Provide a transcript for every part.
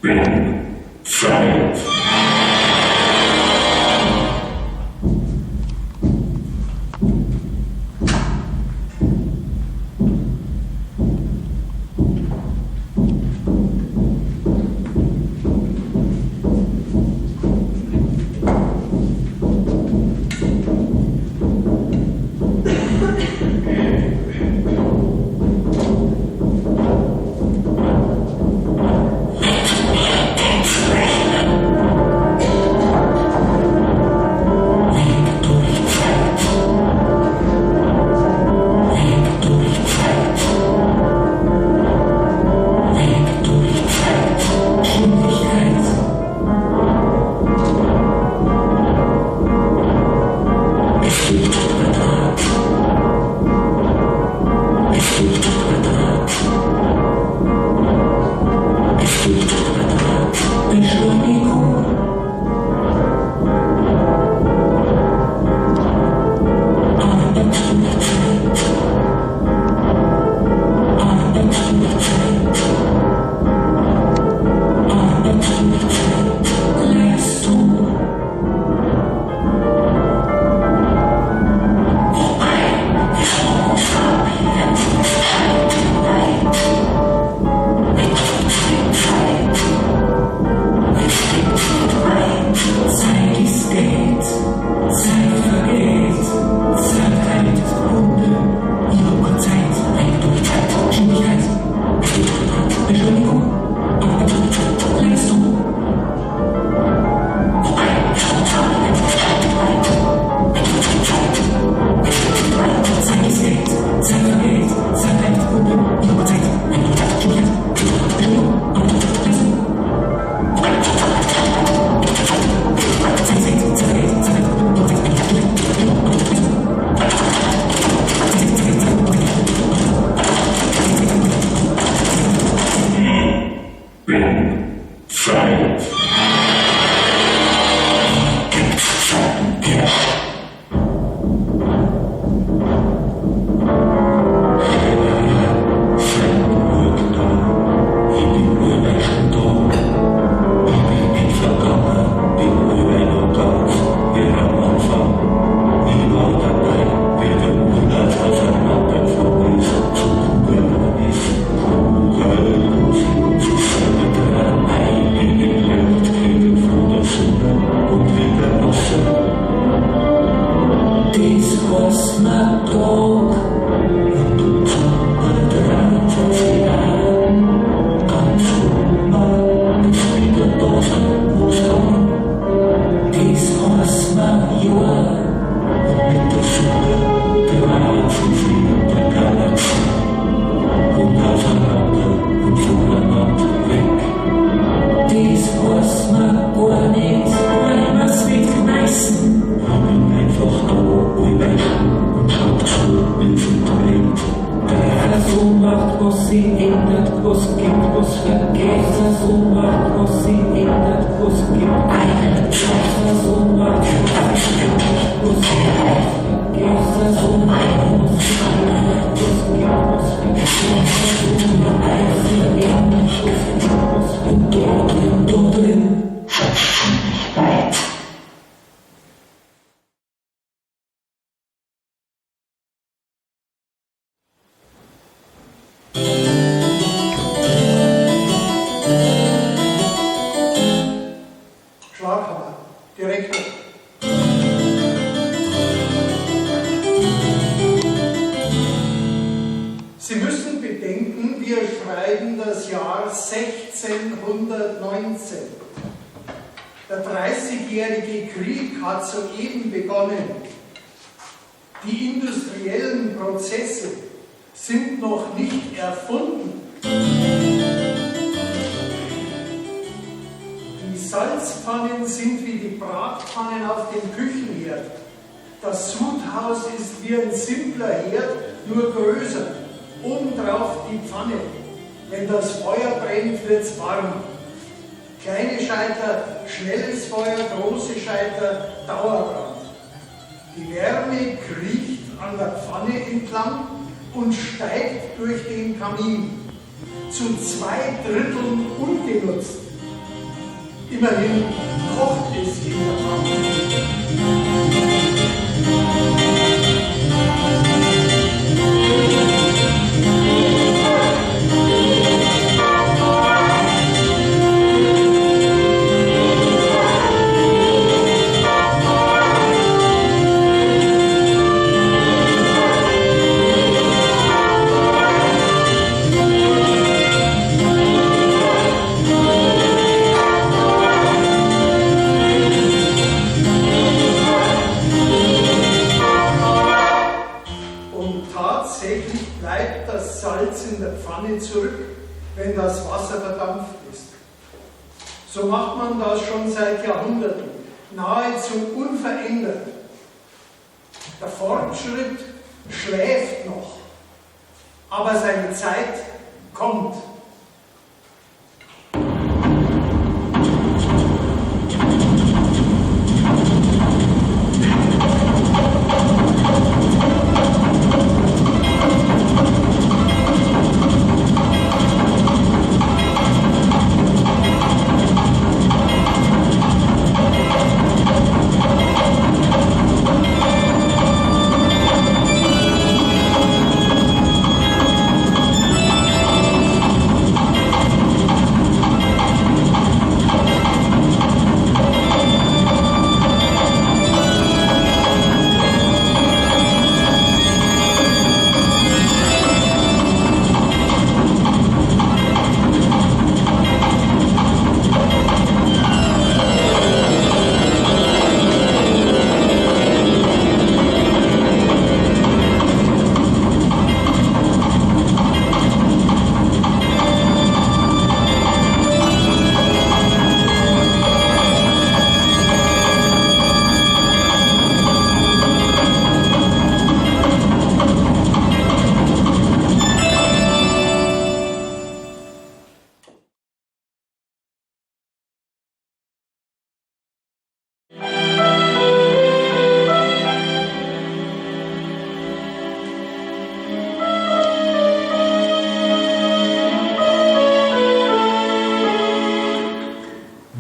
Bin Zeit. Weg durch Zeit. Weg durch Zeit. Weg durch Zeit. Geschwindigkeit. Es gibt Quadrat. Es gibt Quadrat. Es gibt Quadrat. Beschleunigung. Arbeit durch Zeit. Arbeit durch Zeit. Arbeit durch Zeit. Leistung. Wobei das Homo sapiens halt Zeit. Restriktiert weit. Zeit ist Geld. Zeit vergeht. Zeit heilt Wunden. Jugendzeit. Weg durch Zeit. Geschwindigkeit. Es gibt Quadrat. Beschleunigung. Arbeit durch Zeit. Leistung. Wobei das Homo sapiens halt weit. Weg durch Zeit. Restriktiert weit. Zeit ist Geld. Zeit vergeht. Zeit heilt Wunden. Jugendzeit. Weg durch Zeit. Geschwindigkeit. Es gibt Quadrat. Beschleunigung. Arbeit durch Zeit. Leistung. Wobei das Homo sapiens halt weit. Weg durch Zeit. Zeit ist Geld. Zeit vergeht. Zeit heilt Wunden. Jugendzeit. Weg durch Zeit. Beschleunigung. Arbeit durch Zeit. Leistung. Bin Zeit. Gibt's Zeitencash? Zeiten wird da. Ich bin allweil schon da. Ich bin nicht vergangen, bin allweil noch ganz wie am Anfang. Ich war dabei, wie der Monat auseinandergeflogen ist, zu Kugeln ist. Kugeln und sie zusammen 3 Meilen in Luftkegel von der Sonne und wieder Wasser. Das heißt man Tag und die Sonne dreht sich auch ganz um, bis wieder da sein, wo's kann. Das heißt man Jahr und mit der Sonne dreht sich in der Galaxie und auseinander und voneinander weg. Das heißt man gar nicht, weil wir's nicht gemeißen. Ich bin einfach da, allweil schon und schau zu, wie sich dreht. Der so macht, was sie ändert, was gibt, was vergeht. Der so macht, was sie ändert, was gibt. Eine Zeit, der so macht, was sie ändert, was vergeht. Der so macht, was sie ändert, was gibt, was vergeht. Der so macht, was sie ändert, was gibt, was vergeht. Und dort drin schaut's ziemlich weit. Schlaghammer, Direktor. Sie müssen bedenken, wir schreiben das Jahr 1619. Der 30-jährige Krieg hat soeben begonnen. Die industriellen Prozesse sind noch nicht erfunden. Die Salzpfannen sind wie die Bratpfannen auf dem Küchenherd. Das Sudhaus ist wie ein simpler Herd, nur größer. Obendrauf die Pfanne. Wenn das Feuer brennt, wird's warm. Kleine Scheiter, schnelles Feuer, große Scheiter, Dauerbrand. Die Wärme kriecht an der Pfanne entlang und steigt durch den Kamin. Zu 2/3 ungenutzt. Immerhin kocht es in der Pfanne. Und tatsächlich bleibt das Salz in der Pfanne zurück, wenn das Wasser verdampft ist. So macht man das schon seit Jahrhunderten, nahezu unverändert. Der Fortschritt schläft noch, aber seine Zeit kommt.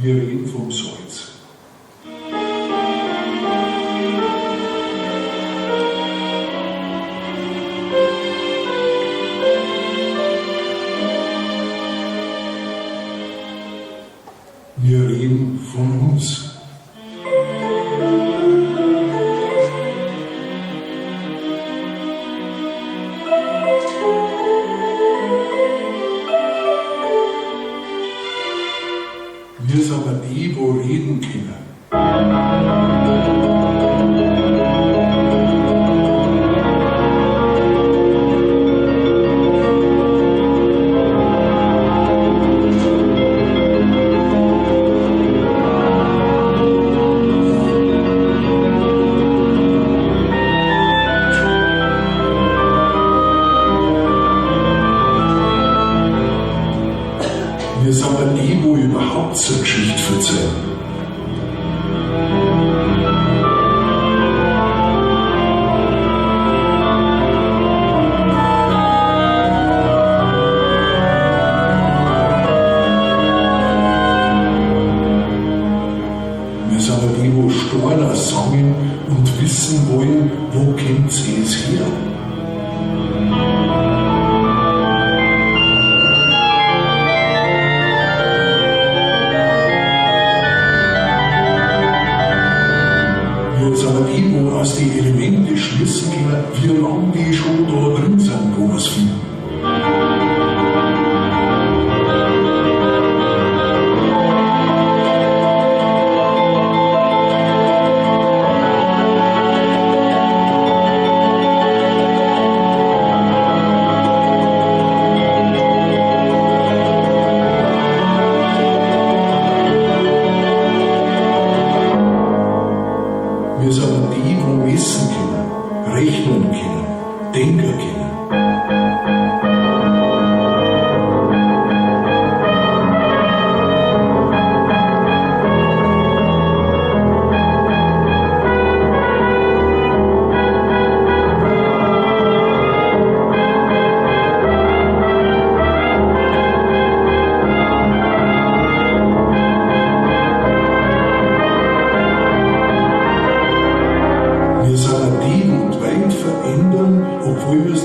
Wir reden vom Salz. Wir reden von uns. Wir sind aber die, wo reden können. Wir sind aber die, wo überhaupt so eine Geschichte erzählen. Wir sind aber die, wo Steiner sangen und wissen wollen, wo kommt's es her?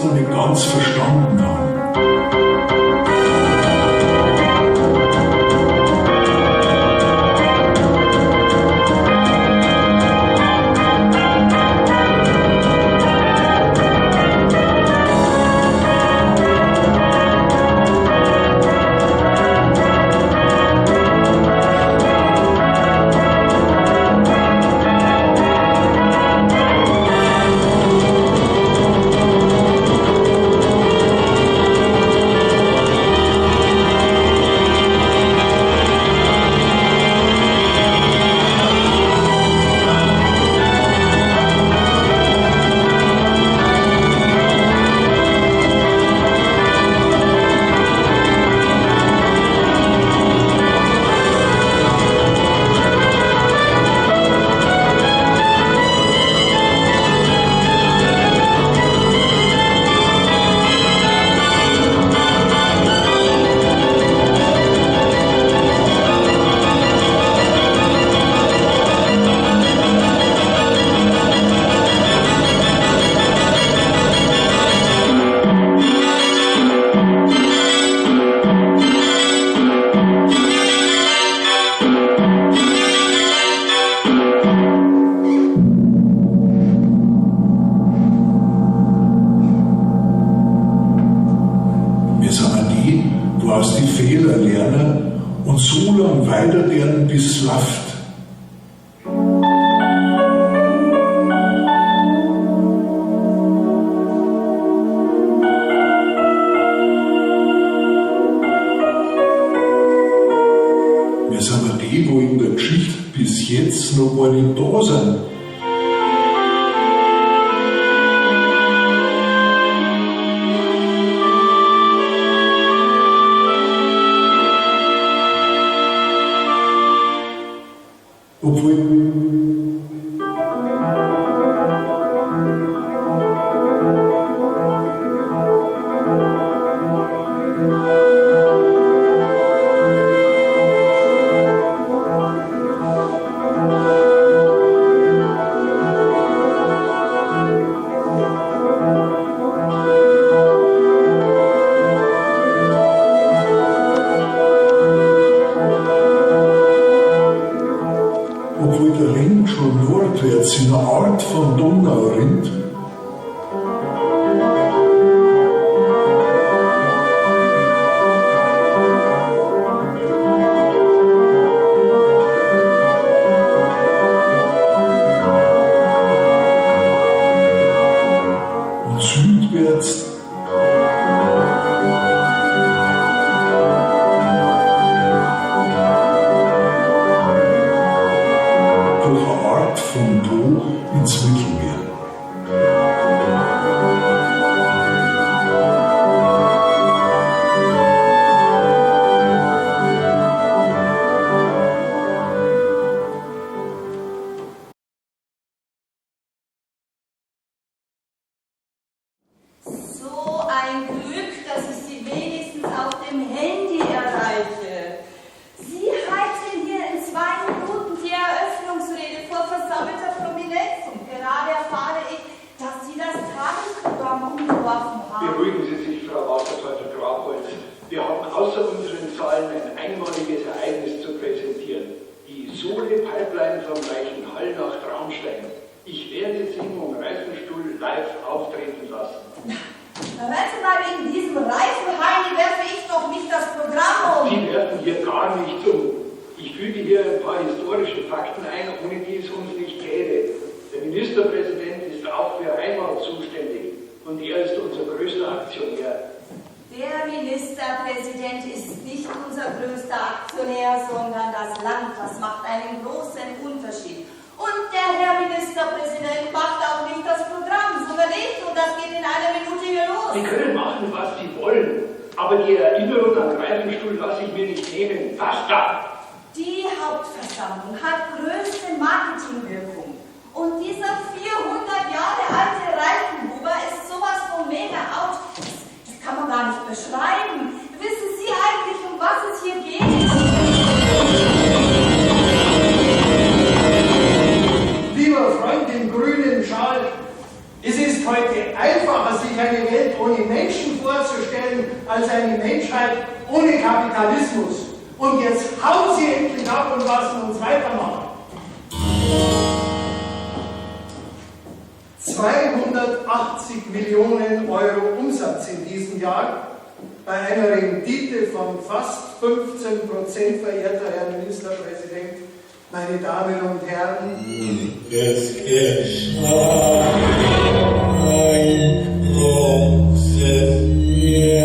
jetzt noch nicht ganz verstanden haben. Wir sind auch die, wo aus die Fehler lernen und so lang weiter lernen, bis es läuft. Wir sind auch die, wo in der Geschichte bis jetzt noch gar nicht da sind. Obwohl obwohl der Ring schon nordwärts in einer Art von Donau rinnt, und südwärts durch eine Art von Po ins Mittelmeer. So ein Glück, dass ich Sie wenigstens auf dem Handy erreiche. Sie halten hier in 2 Minuten die Eröffnungsrede vor versammelter Prominenz und gerade erfahre ich, dass Sie das Tagesprogramm umgeworfen haben. Beruhigen Sie sich, Frau Wasserteutel-Grabholz. Wir haben außer unseren Zahlen ein einmaliges Ereignis zu präsentieren. Die Sole-Pipeline vom Reichenhall nach Traunstein. Ich werde Simon Reifenstuhl live auftreten lassen. Na, hören Sie mal, wegen diesem Reifenheini werfe ich doch nicht das Programm um. Sie werfen hier gar nichts um. Ich füge hier ein paar historische Fakten ein, ohne die es uns nicht gäbe. Der Ministerpräsident ist auch für Heimat zuständig und er ist unser größter Aktionär. Der Ministerpräsident ist nicht unser größter Aktionär, sondern das Land. Das macht einen großen Unterschied. Und der Herr Ministerpräsident macht auch nicht das Programm, sondern ich. Und das geht in einer Minute hier los. Sie können machen, was Sie wollen, aber die Erinnerung an Reifenstuhl lasse ich mir nicht nehmen. Basta! Die Hauptversammlung hat größte Marketingwirkung. Und dieser 400 Jahre alte Reifenhuber ist sowas von mega out. Das kann man gar nicht beschreiben. Wissen Sie eigentlich, um was es hier geht? Lieber Freund im grünen Schal, es ist heute einfacher, sich eine Welt ohne Menschen vorzustellen, als eine Menschheit ohne Kapitalismus. Und jetzt hauen Sie endlich ab und lassen uns weitermachen. 280 Millionen Euro Umsatz in diesem Jahr bei einer Rendite von fast 15%, verehrter Herr Ministerpräsident, meine Damen und Herren. Es geschah ein großes Meer.